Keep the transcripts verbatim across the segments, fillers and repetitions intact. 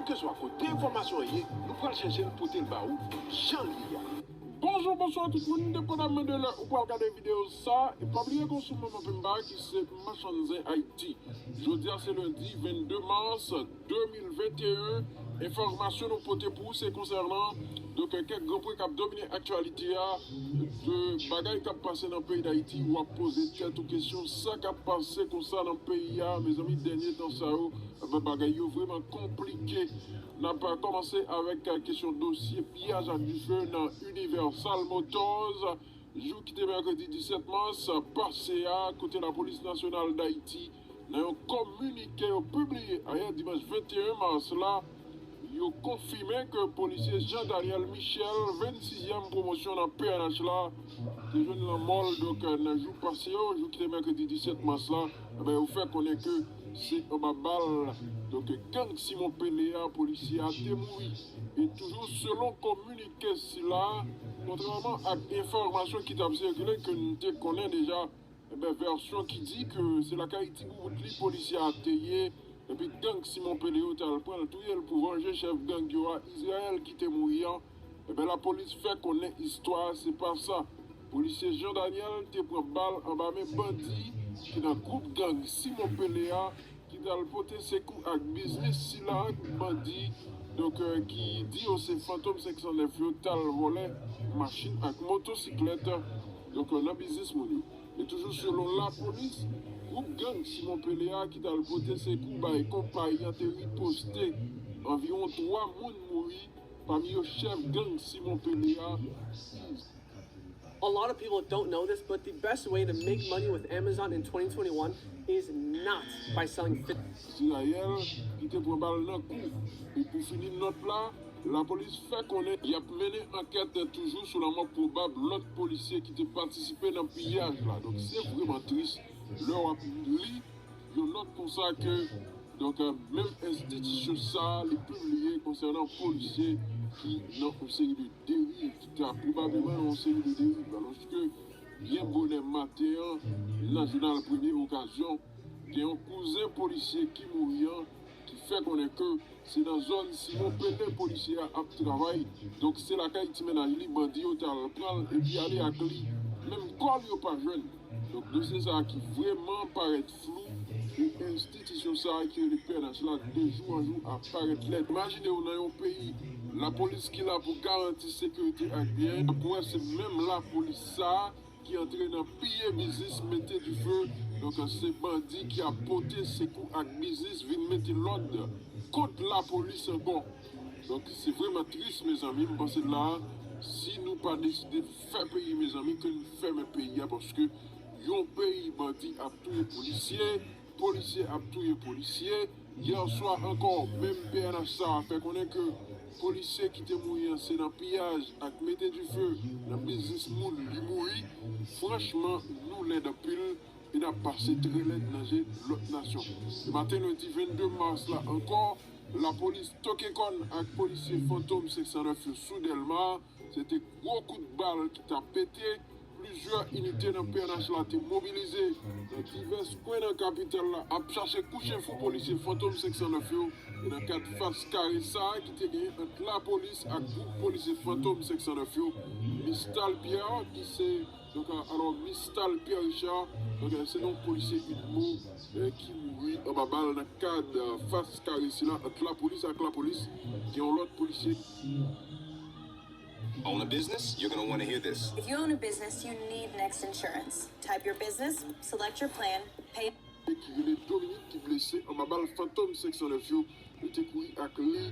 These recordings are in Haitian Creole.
Keswa kote enfòmasyon an ye, nou pral chèche l pote l ba ou jan l ye a. Bonjou, bonswa tout moun, depandaman de lè ou pral gade videyo sa, e pa bliye gen yon sou manman Pemba ki se machann zen Ayiti. Jodi a se lendi vennde mas de mil venteyen. Enfòmasyon nou pote pou ou se konsènan, donk, kèk gran pwen k ap domine aktyalite a, de bagay k ap pase nan peyi Dayiti. W ap poze tèt ou kesyon, sa k ap pase konsa nan peyi a, mezanmi, dènye tan sa yo, bagay yo vrèman konplike. N ap kòmanse avèk kesyon dosye piyaj ak dife nan Universal Motors. Jou ki te mèkredi disèt mas pase a, kote Lapolis Nasyonal Dayiti, nan yon kominike yo pibliye ayè dimanch venteyen mas la, yo konfime ke polisye Jean Daniel Michel, vennsizyèm pwomosyon nan P N H la, te jwenn lanmò l, donk, nan jou pase yo, jou ki te mèkredi disèt mas la, enben, yo fè konnen ke se anba bal, donk, gang Simon Pele a, polisye a te mouri. E toujou selon kominike sila, kontrèman ak enfòmasyon ki t ap sikile ke n te konnen deja, enben, vèsyon ki di ke se lakay ti boubout li polisye a te ye, epi gang Simon Pele yo t al pran l touye l pou vanje chèf gang yo a, Israël, ki te mouri an, enben, lapolis fè konnen istwa a se pa sa. Polisye Jean Daniel te pran bal anba men bandi ki nan gwoup gang Simon Pele a, ki t al pote sekou ak biznis sila ak bandi, donk, eh, ki di yo se Fantom senk san nèf yo t al vòlè machin ak motosiklèt, donk, eh, nan biznis moun yo. E toujou selon lapolis, gwoup gang Simon Pele a ki t al pote sekou bay konpayi an te riposte. Anviwon twa moun mouri, pami yo chèf gang Simon Pele a. A lot of people don't know this, but the best way to make money with Amazon in twenty twenty-one is not by selling fit. Israël, ki te pran bal nan kou. E pou fini nòt la, lapolis fè konnen y ap mennen ankèt toujou sou lanmò pwobab lòt polisye ki te patisipe nan piyaj la. Donk, se vrèman tris lè w ap li yon nòt konsa ke, donk, eh, menm enstitisyon sa a, li pibliye konsènan polisye ki nan yon seri de deriv, ki ka pwobableman nan yon seri de deriv, alòske byen bonè maten an, nan jounal Premye Okazyon, gen yon kouzen polisye ki mouri an, ki fè konnen ke se nan zòn Simon Pele polisye a ap travay. Donk, se lakay ti mennaj li bandi yo t al pran l epi ale ak li. Menm kò l yo pa jwenn. Donk, dosye sa a ki vrèman parèt flou, e enstitisyon sa a ki rele P N H la, de jou an jou ap parèt lèd. Imajine w nan yon peyi, lapolis ki la pou garanti sekirite ak byen, pou wè se menm lapolis sa a ki antre nan piye biznis, mete dife. Donk, se bandi ki ap pote sekou ak biznis vin mete lòd kont lapolis ankò. Donk, se vrèman tris, mezanmi. M panse la, si nou pa deside fè peyi, mezanmi, ke n fèmen peyi a, paske yon peyi bandi ap touye polisye, polisye ap touye polisye. Yè swa ankò, menm P N H sa a fè konnen ke polisye ki te mouri an se nan piyaj ak mete dife nan biznis moun li mouri. Franchman, nou lèd anpil e n ap pase trè lèd nan je lòt nasyon. E maten lendi vennde mas la ankò, lapolis toke kòn ak polisye Fantom senk san nèf yo sou Dèlma. Se te gwo kout bal ki t ap pete. Plizyè inite nan P N H la te mobilize nan divès kwen nan kapital la ap chache kouche fou polisye Fantom senk san nèf yo. E nan kad fas kare sa a ki te genyen ant lapolis ak gwoup polisye Fantom senk san nèf yo, Mistal Pierre, ki se, donk, alò, Mistal Pierre Richard, donk, se yon polisye UDMO, eh, ki mouri anba bal nan kad, eh, fas kare sila ant lapolis ak lapolis. Gen yon lòt polisye. Own a business? You're gonna wanna hear this. If you own a business, you need Next Insurance. Type your business, select your plan, pay. Ki rele Dominique ki blese anba bal Fantom senk san nèf yo, yo te kouri ak li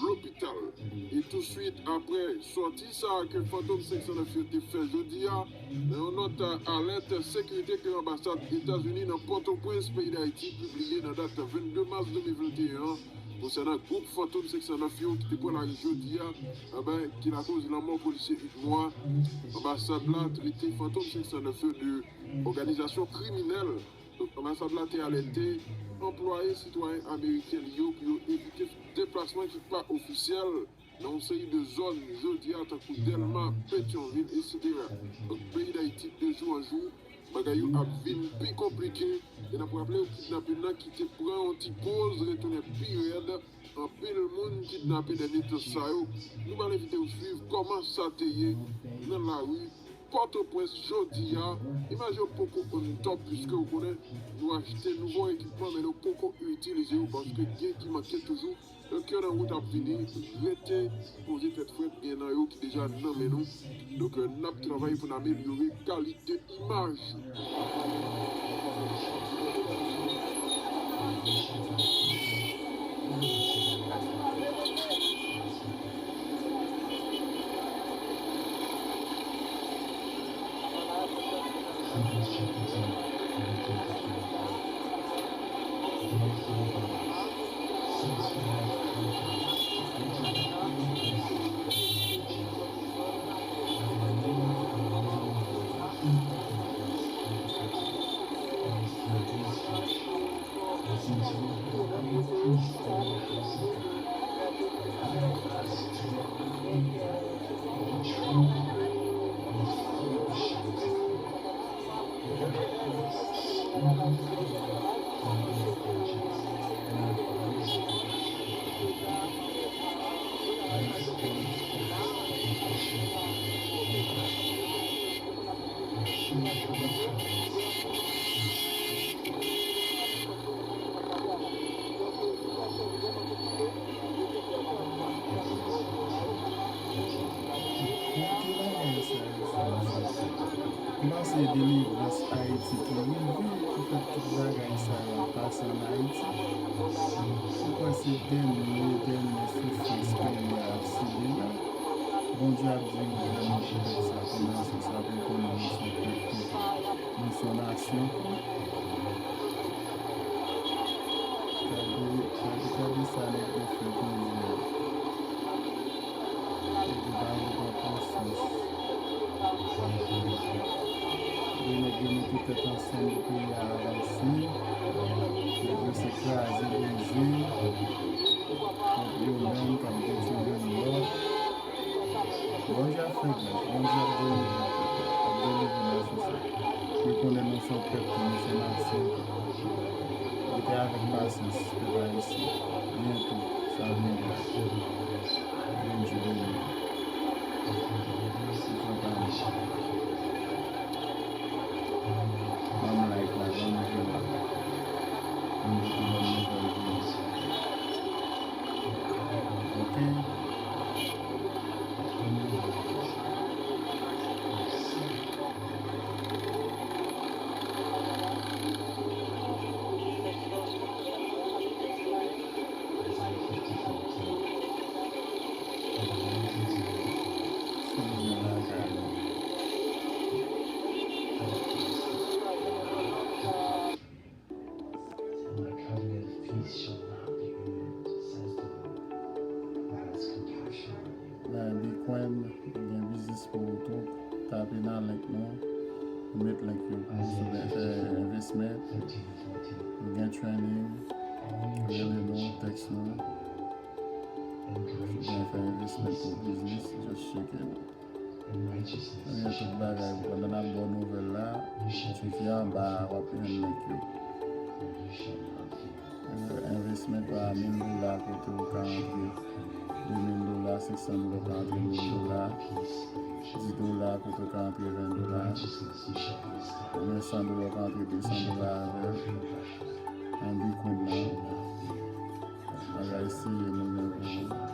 lopital. E touswit apre sòti sa a ke Fantom senk san nèf yo te fè jodi a, nan yon nòt alèt sekirite ke anbasad Etazini nan Pòtoprens, peyi Dayiti, pibliye nan dat vennde mas de mil venteyen an, konsènan gwoup Fantom senk san nèf yo ki te pran lari jodi a, enben, ki lakoz lanmò polisye UDMO a. Anbasad la trete Fantom senk san nèf yo de òganizasyon kriminèl. Donk, anbasad la te alète anplwaye sitwayen ameriken li yo pou yo evite deplasman ki pa ofisyèl nan yon seri de zòn jodi a, tankou Dèlma, Petyonvil, etsetera. Donk, peyi Dayiti, de jou an jou, bagay yo ap vin pi konplike. E n ap raple w, kidnapin nan ki te pran yon ti poz retounen pi rèd Anpil moun kidnape dènye tan sa yo. Nou pral envite w swiv kòman sa te ye nan lari Pòtoprens jodi a. Imaj yo poko on top, piske w konnen nou achte nouvo ekipman, men nou poko itilize yo paske gen ki manke toujou. Donk, yo nan wout ap vini, rete poze tèt frèt, gen nan yo ki deja nan men nou. Donk, n ap travay pou n amelyore kalite imaj. M panse delivrans Ayiti ki rive, ki fè tout bagay sa yo ap pase ann Ayiti. Ou kwè se dènye, dènye soufrans peyi a ap sibi la? Bondye ap di gouvènman pou pèp sa, pou nasyon sa, pou l konnen nou se yon pèp tou, nou se yon nasyon tou. Gade, gade, gade sa nèg yo fè kounye a. Nèg yo pa vle pran konsyans. Nèg yo mete tèt ansanm pou peyi a avanse. Nèg yo se kraze, brize. Kont yo menm k ap detwi moun yo. Bondye ap fè gras, Bondye ap delivre, ap delivre nasyon sa. Li konnen nou se yon pèp tou, nou se yon nasyon tou. Rete avèk pasyans, pèp ayisyen. Byento, sa vin la. Bondye beni nou. Sipòte nou. Ban m like la, ban m j'aime la. Ban m j'aime la. Ok. And my covenant of peace shall not be removed, says the Lord, who has compassion on you. Bitcoin, gen biznis pou ou tou. Tape nan link nou. Met link yo pou w fè investment. Ou gen training. Rele nou, text nou. Ou gen fè investment pou biznis, just cheke nou. Anyen tout bagay, pandan n ap ba w nouvèl la, cheke anba a, w ap jwenn link yo. Investment pa mil dola kote ou ka antre de mil dola, senk san dola ou ka antre mil dola, dis dola kote ou ka antre ven dola, oubyen san dola ou ka antre de san dola avè l. An Bitcoin nan, bagay serye nou gen pou ou.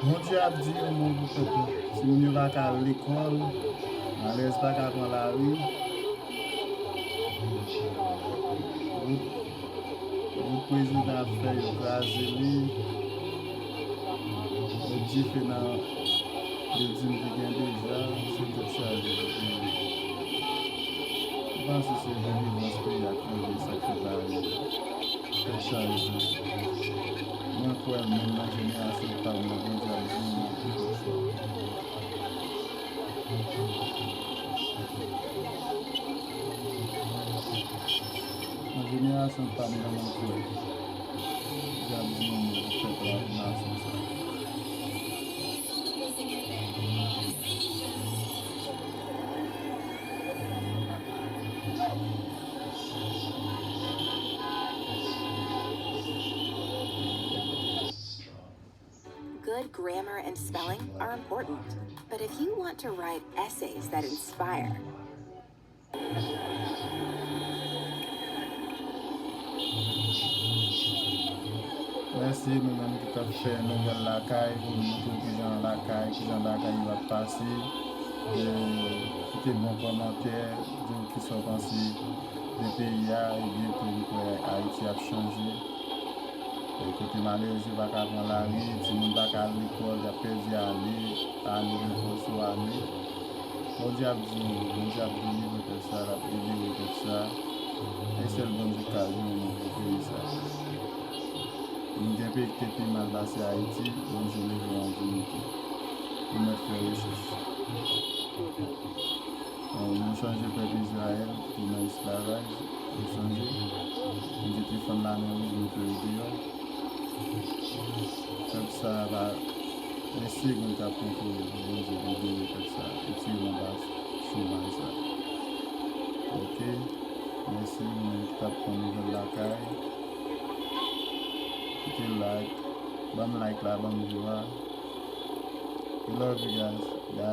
Bondye ap di yon mo pou pèp la. Timoun yo pa ka al lekòl, malèz pa ka pran lari. Wout, wout prezidan ap fè, yo kraze li. Yo dife nan bilding ki gen deja, se tèt chaje. M panse se vivans peyi a k rive sa k fè bagay tèt chaje. Mwen kwè menm nan jenerasyon pa m nan Bondye ap di nou. Nan jenerasyon pa m nan mwen kwè Bondye ap di yon mo pou pèp la, pou nasyon sa. Good grammar and spelling are important, but if you want to write essays that inspire, Mèsi nou menm ki t ap fè nouvèl lakay, pou nou montre w kijan lakay, kijan bagay yo ap pase. E, kite bon kòmantè, di w kisa w panse de peyi a, e byento m kwè Ayiti ap chanje. E kote malere yo pa ka pran lari, timoun pa ka al lekòl, y ap pèdi ane, ane ankò sou ane. Bondye ap di nou, Bondye ap delivre pèp sa, l ap libere pèp sa. E sèl Bondye k ka jwenn nou pou peyi sa. Nou gen peyi ki te pi mal pase Ayiti, Bondye leve yo an dinite. Li mèt fè rechèch. Bon, nou chanje pèp Izrayèl ki te nan esklavaj, nou chanje. Nou te fann Lanmè Wouj, nou te deyò. Pèp sa a pa gen segonn k ap kontwole pou Bondye libere pèp sa a, retire l anba chomaj sa. Oke, mèsi nou menm ki t ap pran nouvèl lakay. Kite like, ban m like la, ban m view a. We love you guys. Bye.